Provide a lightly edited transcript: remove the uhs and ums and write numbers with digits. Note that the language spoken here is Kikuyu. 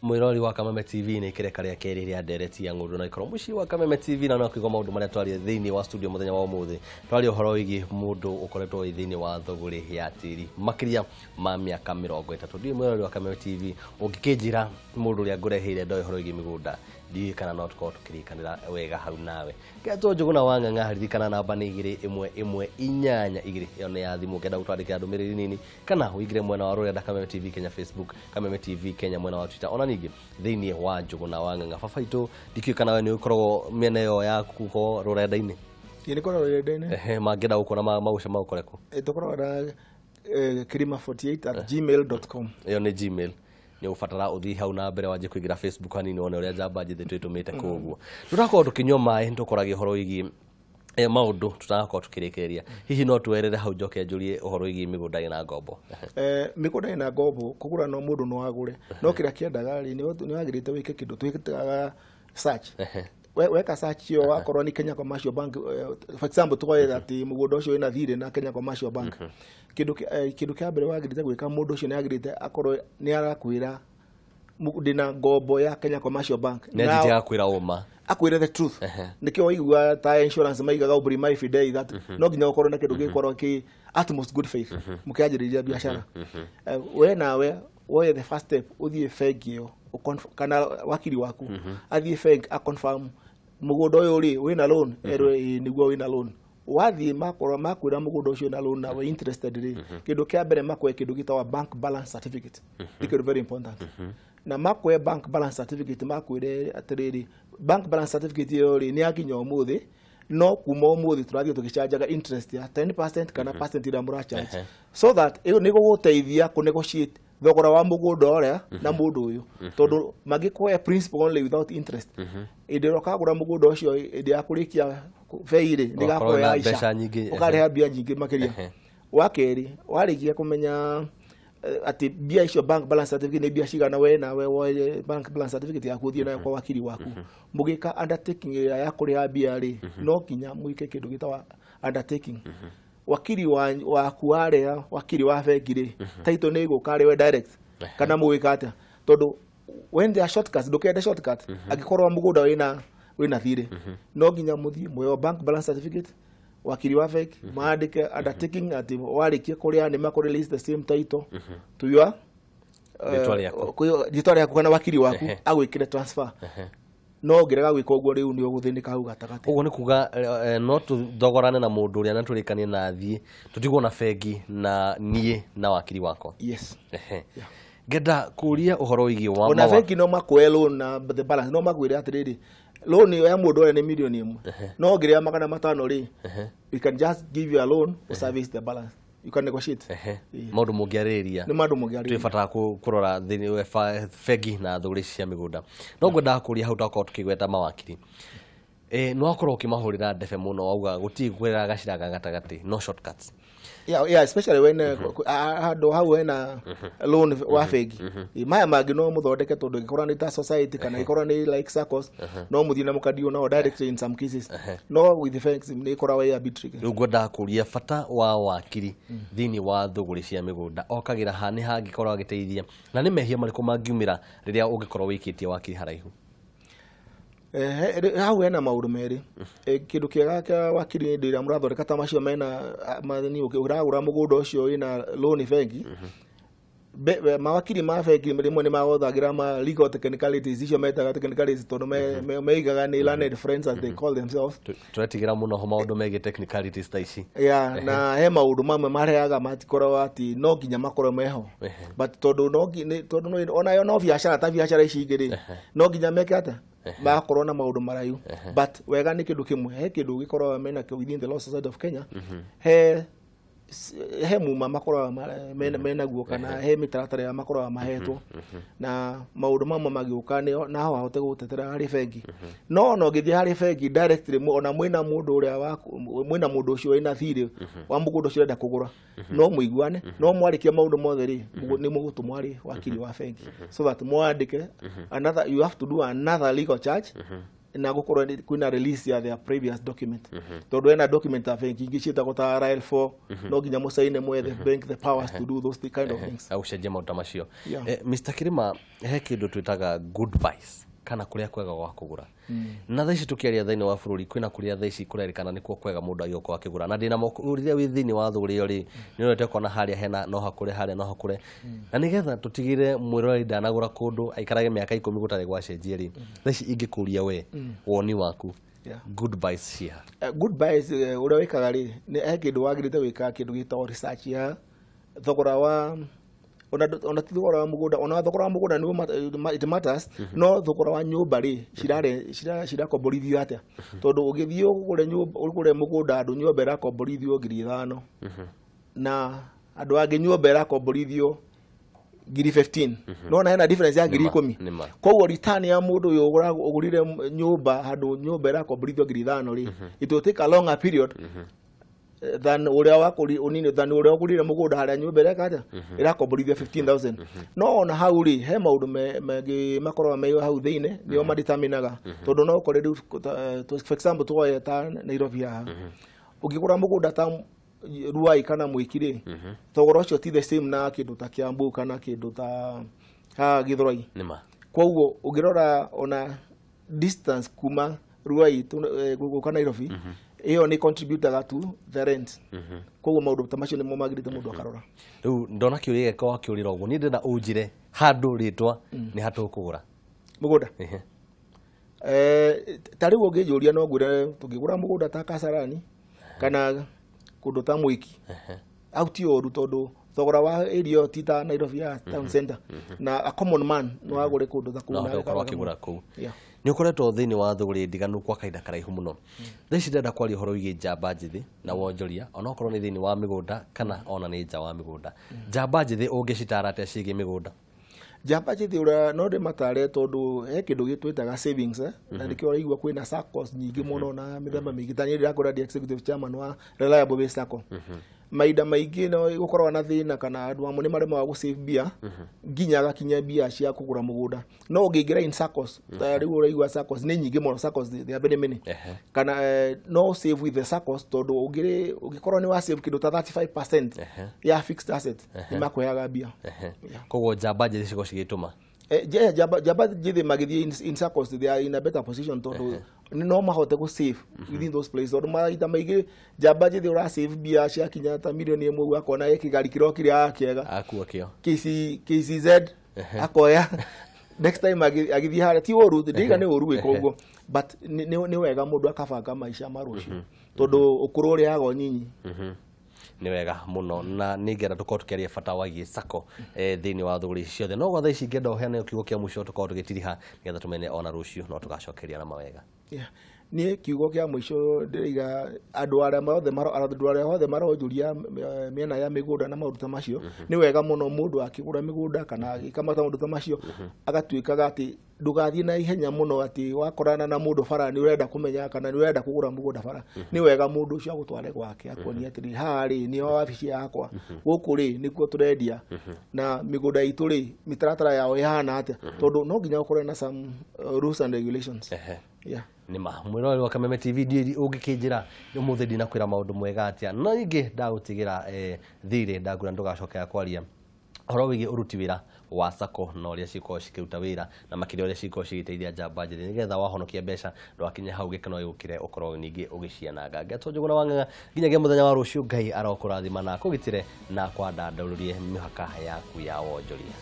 Mwirori wa Kameme TV nä kä reka rä a kerä rä a ndereti ya ng'ũndũ na ikorwo mũciĩ wa Kameme TV na no kũigua maũndũ marĩa twaria thĩinĩ wa studio mũthenya wa ũmũthĩ. Twaria ũhoro wĩgiĩ mũndũ ũkoretwo wĩ thĩinĩ wa thũgũrĩ ya tĩri makĩria ma mĩaka 30. Ndiũĩ mwirori wa Kameme TV ũngĩkĩnjĩra mũndũ ũrĩa ngũreheire ndoĩ ũhoro wĩgiĩ mĩgũnda, ndiũĩ kana no tũkorwo tũkĩrĩkanĩra wega hau nawe. Ngetwo Njũgũna wa Ng'ang'a, ririkana namba nĩ 21182, ĩyo nĩ ya thimũ ũngĩenda gũtwandĩkĩra ndũmĩrĩri nini kana ũingĩre mwena wa rũrenda Kameme TV Kenya Facebook, Kameme TV Kenya mwena wa Twitter, ona ningĩ thĩinĩ wa Njũgũna wa Ng'ang'a. Baba itũ, ndikĩũĩ kana we nĩ ũkoragwo mĩena ĩyo yaku ko rũrenda-inĩ? Ĩĩ, nĩ koragwo rũrenda-inĩ. Ehe, mangĩenda gũkuona magũcema gũkore kũ? Tũkoragwo na kirima48@gmail.com. Ĩyo nĩ Gmail. Nĩ ũbatara ũthiĩ hau na mbere wanjie kũingĩra Facebook hanini wone ũrĩa njamba njĩthĩ twĩtũmĩte kũu ũguo. Tũrakorwo tũkĩnyua maĩ, nĩtũkoragia ũhoro wĩgiĩ maũndũ tutanakorwo tũkĩrĩkĩrĩria. Hihi no twerere hau njoke njũrie ũhoro wĩgiĩ mĩgũnda ĩna ngombo. Mĩgũnda ĩna ngombo kũgũra no mũndũ no agũre, no kĩrĩa kĩendaga rĩ, nĩ wagĩrĩte wĩke kĩndũ twĩtaga search. Weka search ĩyo wakorwo nĩ Kenya Commercial Bank, for example tukoe atĩ mũgũnda ũcio wĩna thirĩ na Kenya Commercial Bank. Kĩndũ kĩa mbere wagĩrĩte gwĩka, mũndũ ũcio nĩ agĩrĩte akorwo nĩ arakwĩra ndĩna ngombo ya Kenya Commercial Bank. Nĩ anjĩtie akwĩra ũma. Akwĩre the truth. Nĩkĩo waigua ta insurance maigaga prima facie that no nginya ũkorwo na kĩndũ gĩkorwo kĩ utmost good faith mũkĩanjĩrĩria biacara. We nawe woye the first step, ũthiĩ bengi ĩyo kana wakiri waku athiĩ bengi a confirm mũgũnda ũyũ rĩ wĩna loan, erwe ĩĩ nĩguo wĩna loan. Wathiĩ makorwo makwĩra mũgũnda ũcio wĩna loan na wĩ interested rĩ, kĩndũ kĩa mbere makoe kĩndũ gĩtagwo bank balance certificate. Nĩ kĩndũ very important. Na makoe bank balance certificate makwĩre atĩrĩrĩ, bank balance certificate ĩyo rĩ nĩ ya nginya ũmũthĩ, no kuma ũmũthĩ tũrathiĩ tũgĩcanjaga interest ya 10% kana percent ĩrĩa mũracharge, so that ĩyo nĩ gũgũteithia kũ negotiate thogora wa mũgũnda ũrĩa na mũndũ ũyũ, tondũ mangĩkũhe principal only without interest, hĩndĩ ĩrĩa ũkagũra mũgũnda ũcio hĩndĩ ya kũrĩkia bei rĩ, Ũgakorwo nĩgakuoya na ica. mbeca nyingĩ, Ũkarĩha mbia nyingĩ makĩria. Wa kerĩ, warĩkia kũmenya atĩ mbia icio bank balance certificate nĩ mbia cigana, we nawe woye bank balance certificate yaku ũthiĩ nayo kwa wakiri waku. Mũgĩka undertaking ĩrĩa ya kũrĩha mbia rĩ, no nginya mwĩke kĩndũ gĩtagwo undertaking. Wakiri waku warĩa wakiri wa bengi rĩ, title nĩ ĩgũka arĩ we direct kana mũgwĩka atĩa? Tondũ when there are shortcuts, ndũkende shortcut. Angĩkorwo mũgũnda wĩna thirĩ, no nginya mũthiĩ mũheo bank balance certificate, wakiri wa bengi maandĩke undertaking atĩ warĩkia kũrĩha nĩ makũ release the same title to your Rĩtwa rĩaku. Rĩtwa rĩaku kana wakiri waku agwĩkĩre transfer. No ũngĩrega gwĩka ũguo rĩu nĩ ũgũthĩnĩka hau gatagatĩ. Ũguo nĩ kuga no tũthogorane na mũndũ ũrĩa na tũrĩkanie na athiĩ tũtigwo na bengi na niĩ na wakiri wakwa. Yes. Ngenda kũria ũhoro wĩgiĩ wa Ona bengi no makuoe loan na the balance, no makwĩre atĩrĩrĩ, loan ĩyo ya mũndũ ũrĩa nĩ 1 million no ũngĩrĩha 500 rĩ, we can just give you a loan to service the balance. You can negotiate. Maũndũ mũngĩarĩrĩria. Nĩ maũndũ mũngĩarĩrĩria. Twĩbatara kũrora thĩinĩ wa bengi na thũgũrĩ cia mĩgũnda. No ngwendaga kũria hau twakorwo tũkĩgweta mawakiri, nĩ wakorwo ũkĩmahũrĩra ndebe mũno wauga gũtirĩ kwĩra gacĩra ga gatagatĩ, no shortcuts. Yeah, especially when handũ hau hena loan wa bengi. Maya mangĩ no mũthondeke, tondũ ĩngĩkorwo nĩ ta society kana ĩngĩkorwo nĩ like SACCOS, no mũthiĩ na mũkadeal nao directly in some cases, no with the banks nĩ ĩkoragwo ĩ a bit tricky. Rĩu ngwendaga kũria bata wa wakiri thĩinĩ wa thũgũrĩ cia mĩgũnda okagĩra ha nĩ hangĩkorwo agĩteithia, na nĩ mehia marĩkũ mangiumĩra rĩrĩa ũngĩkorwo wĩkĩtie wakiri haraihu? Hau hena maũndũ merĩ. Kĩndũ kĩega kĩa wakiri hĩndĩ ĩrĩa mũrathondeka ta macio mena mathini, ũragũra mũgũnda ũcio wĩna loan bengi, mawakiri ma bengi rĩmwe nĩ magothagĩra ma legal technicalities icio metaga technicalities, tondũ meigaga nĩ learned friends, as they call themselves. Tũretigĩra mũno ho maũndũ megiĩ technicalities ta ici. Yeah, na he maũndũ mamwe marehaga matikoragwo atĩ no nginya makorwo meho, but tondũ no tondũ onayo no biacara ta biacara ici ingĩ rĩ, no nginya meke atĩa magakorwo na maũndũ maraihu. But wega nĩ kĩndũ kĩmwe, he kĩndũ gĩkoragwo menakĩo within the Law Society of Kenya, he muma makoragwo menaguo kana he mĩtaratara ĩrĩa makoragwo mahetwo na maũndũ mamwe magĩũka nĩ naho ahote gũtetera harĩ bengi. No ona ũngĩthiĩ harĩ bengi directly, ona mwĩna mũndũ ũrĩa waku, mwĩna mũndũ ũcio wĩna thirĩ wa mũgũnda ũcio ũrenda kũgũra, no mũiguane, no mwarĩkia maũndũ mothe rĩ, nĩ mũgũtũmwo harĩ wakiri wa bengi so that mwandĩke another, you have to do another legal charge. Na gũkorwo kwĩna release ya their previous document, tondũ ena document ta bengi ingĩ ciĩtagwo ta RL4, no nginya mũcaine mwethe bank the powers to do those kind of things. Agũcenjia maũndũ ta macio. Yeah. Mr. Kirima, he kĩndũ twĩtaga good buys kana kũrĩa kwega gwa kũgũra, na thaa ici tũkĩaria thĩinĩ wa bũrũri kwĩna kũrĩa thaa ici kũrerĩkana nĩkuo kwega mũndũ agĩũka akĩgũra, na ndĩna moko rĩrĩa wĩ thĩinĩ wa thũgũrĩ ĩyo rĩ, nĩ ũrete kuona harĩa hena no hakũre, harĩa no hakũre, na nĩgetha tũtigĩre mwĩroreri ndanagũra kũndũ aikarage mĩaka 10 gũtarĩ gwacenjia rĩ, thaa ici ingĩkũria we woni waku, good buys cia Good buys, ũrĩa wĩkaga rĩ, nĩ he kĩndũ wagĩrĩte gwĩka, kĩndũ gĩtagwo research ya thogora wa ona ti thogora wa mũgũnda, ona thogora wa mũgũnda nĩguo it matters, no thogora wa nyũmba rĩ, cirare cirakomborithio atĩa? Tondũ ũgĩthiĩ ũgũre nyũmba, ũgũre mũgũnda andũ nyũmba ĩrakomborithio 5,000, na andũ angĩ nyũmba ĩrakomborithio 15,000, no na hena difference ya 10,000. Nĩma. Koguo return ya mũndũ ũyũ ũgũrire nyũmba handũ nyũmba ĩrakomborithio 5,000 rĩ, it will take a longer period than ũrĩa wakũri ũnini than ũrĩa ũgũrire mũgũnda harĩa nyũmba ĩreka atĩa, ĩrakomborithio 15,000. No ona hau rĩ, he maũndũ mangĩ makoragwo me hau thĩinĩ nĩo madeterminaga, tondũ no ũkore rĩu for example tuoye ta Nairobi haha, ũngĩgũra mũgũnda ta Ruai kana Mwiki rĩ, thogora ũcio ti the same na kĩndũ ta Kiambu kana kĩndũ ta haha Githurai. Nĩma. Koguo ũngĩrora ona distance kuma Ruai gũka Nairobi, ĩyo nĩ contributaga to the rent. Koguo maũndũ ta macio nĩmo magĩrĩte mũndũ akarora. Rĩu ndona kĩũria gĩakwa wakĩũrĩra ũguo, niĩ ndĩrenda ũnjĩre handũ rĩtwa nĩ hatũkũgũra mũgũnda. Ta rĩu ũngĩnjũria no ngwĩre tũngĩgũra mũgũnda ta Kasarani kana kũndũ ta Mwiki, hau ti ũru, tondũ thogora wa area ĩyo ti ta Nairobi ya town center, na a common man no agũre kũndũ ta kũu no na ahote gũkorwo wega akĩgũra mũno. Kũu Yeah. nĩ ũkoretwo thĩinĩ wa thũgũrĩ ndiganu kwa kahinda karaihu mũno. Thaa ici ndĩrenda kwaria ũhoro wĩgiĩ njamba njĩthĩ na wonjoria, onokorwo nĩ thĩinĩ wa mĩgũnda kana ona nĩ nja wa mĩgũnda. Njamba njĩthĩ ũngĩcitara atĩa ciĩgiĩ mĩgũnda? Njamba njĩthĩ ũrĩa no ndĩmatare, tondũ he kĩndũ gĩtwĩtaga savings, na nĩkĩo ũraigua kwĩna SACCOs nyingĩ mũno na mĩthemba mĩingĩ. Ta niĩ ndĩrakwĩra ndĩ executive chairman wa Reliable Base SACCO. Mahinda maingĩ no gũkoragwo na thĩna kana andũ amwe nĩ maremaga gũ save mbia nginya agakinya mbia cia kũgũra mũgũnda, no ũngĩingĩra in SACCOs, ta rĩu ũraigua SACCOs nĩ nyingĩ mũno, SACCOs they are very many, kana no save with the SACCOs, tondũ ũngĩkorwo nĩ wa save kĩndũ ta 35% ya fixed asset, nĩ makũheaga mbia. Yeah. Koguo njamba njĩthĩ cikorwo cigĩtũma Njamba njĩthĩ magĩthiĩ in SACCOs, they are in a better position, tondũ no mahote gũ save within those places, tondũ maita maingĩ njamba njĩthĩ ũra save mbia ciakinya ta 1 million ũguo, akona kĩgari kĩrokire kĩega akua kĩo. KC, KCZ akoya next time agĩthiĩ harĩa. Ti ũru, ndiga nĩ ũru gwĩka ũguo, but nĩ wega mũndũ akabanga maica ma rũciũ, tondũ ũkũrũ ũrĩaga ũnyinyi. Nĩ wega mũno, na nĩ ngenda tũkorwo tũkĩaria bata wagiĩ SACCO thĩinĩ wa thũgũrĩ ici ciothe, no gwa thaa ici ngenda ũheane kiugo kĩa mũico tũkorwo tũgĩtiriha, nĩgetha tũmene ona rũciũ no tũgacokeria na mawega. Yeah. Niĩ kiugo kĩa mũico ndĩraiga andũ arĩa othe maronjũria mĩena ya mĩgũnda na maũndũ ta macio, nĩ wega mũno mũndũ akĩgũra mĩgũnda kana agĩka maũndũ ta macio, agatuĩkaga atĩ ndũgathiĩ na ihenya mũno atĩ wakorana na mũndũ bara nĩ ũrenda kũmenya kana nĩ ũrenda kũgũra mũgũnda bara. Nĩ wega mũndũ ũcio agũtware gwake, akuonie atĩrĩ, haha rĩ nĩho wabici yakwa, gũkũ rĩ nĩkuo tũrendia, na mĩgũnda itũ rĩ mĩtaratara yao ĩhana atĩa, tondũ no nginya ũkorwo na some rules and regulations. Yeah. Nĩma mwĩroreri wa Kameme TV, ndiĩ ũngĩkĩnjĩra ũmũthĩ ndinakwĩra maũndũ mwega atĩa, no ningĩ ndagũtigĩra thirĩ ndangwĩra ndũgacokera kwaria ũhoro wĩgiĩ ũruti wĩra wa SACCO na ũrĩa cikoragwo cikĩruta wĩra, na makĩria ũrĩa cikoragwo cigĩteithia njamba njĩthĩ, nĩgetha wahonokia mbeca ndũgakinye hau gĩkeno gĩgũkĩre ũkorwo ningĩ ũgĩciananga. Ngetwo Njũgũna wa Ng'ang'a, nginyagia mũthenya wa rũciũ, Ngai arokũrathima na akũgitĩre na akwandandaũrĩrie mĩhaka yaku ya wonjoria.